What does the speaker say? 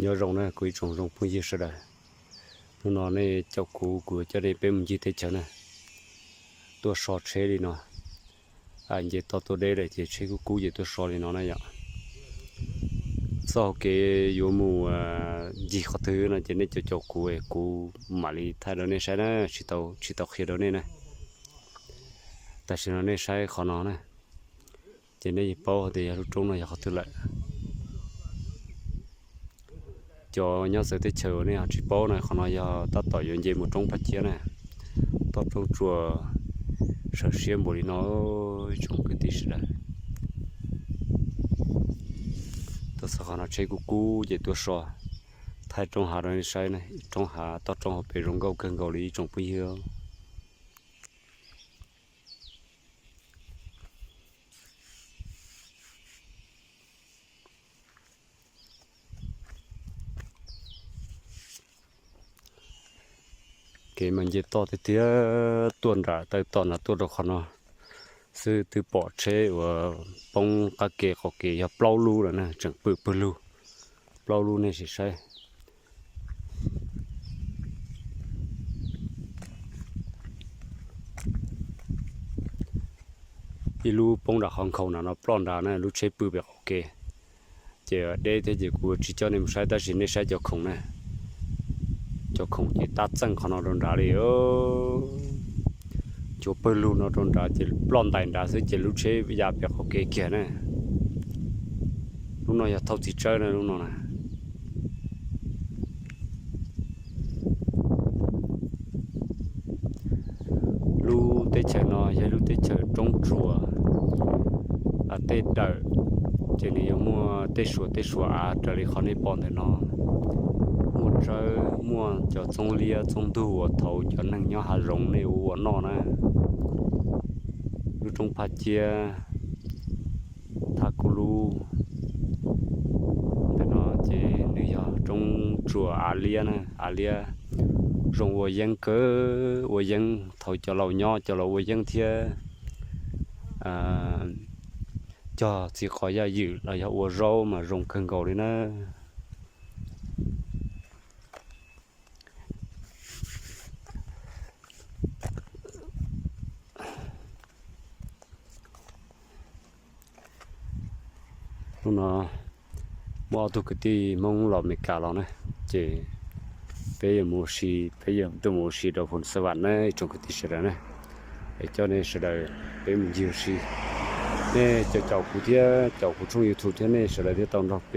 Nyob zoo na kuv ib tsoom zoo phooj ywg sawv daws. Hnub no nej caum kuv, kuv coj nej peb mus ncig teb chaws na. Tuaj so tsheb li no, nce toj tuaj deb lawm ces tsheb kub kub ces tuaj so li no na yom. Txoj hauv kev yuav mus ncig qhov twg no ces nej caum caum kuv, kuv mam li thaij rau nej saib na, tsis tau, tsis tau qhia rau nej na. Tam sim no nej saib qhov no na, ces nej yeej paub tias yog lub roob no yog qhov twg lawm. Cov nyob txawv teb chaws uas nej ho tsis paub na, qhov no yog tab tom yuav nce mus roob Phaj Ciab na. Toj roob tsuas sawv siab npaum li no, ib tsoom kwv tij sawv daws. Tuaj txog qhov no tsheb kub kub ces tuaj so, thaij roob hav rau nej saib na, roob hav, toj roob hauv pes zoo nkauj kawg nkaus li ib tsoom phooj ywg. Kev mas nce toj tiag tiag, tuaj nram taw tom nram tuaj rau qhov no xwb twb pom tsheb uas poob qab ke qaum kev yog plaub lub lawm na, tseem pw pawg lug, plaub lub nej sim saib. Ib lub poob nram qhov nkhaus nram no ploj nrad na, lub tsheb pw pem qaum kev. Ces deb thiab ces kuv tsis coj nej mus saib, tab sis nej saib cov khoom na, cov khoom ces tab txeej qhov no rau nrad li. Cov pawg lug no rau nrad ces ploj ntais nrad xwb ces lub tsheb ya pem qaum kev kiag na. Lub no yog thauj txiv tsawb na lub no na. Lub teb chaws no yog lub teb chaws roob tsuas, tej dawm ces nws yuav muaj tej suas tej suas av raws li qhov nej pom ntawm no. Muaj tsawb, muaj cov txoov liab txoov ntug uas thaum cov neeg nyob hav zoov nej ua ua noj na. Lub roob Phaj Ciab, Thaj Kub Lub ntawm no ces nws yog roob tsuas av liab na, av liab zoo ua yeeb kawg, ua yeeb thaum cov laus nyob cov laus ua yeeb thiab cog txiv qos yaj ywm los yog ua zaub mas zoo kawg nkaus li na. Hnub no muaj ob tug kwv tij Hmoob los Amelikas los na, ces peb yuav mus ua si, peb yuav tuaj mus ua si rau Phoos Xa Vam na ib tsoom kwv tij sawv daws na. Es coj nej sawv daws peb mus ncig ua si, nej caum caum kuv thiab caum kuv tshooj YouTube thiab nej sawv daws thiaj tau nrog peb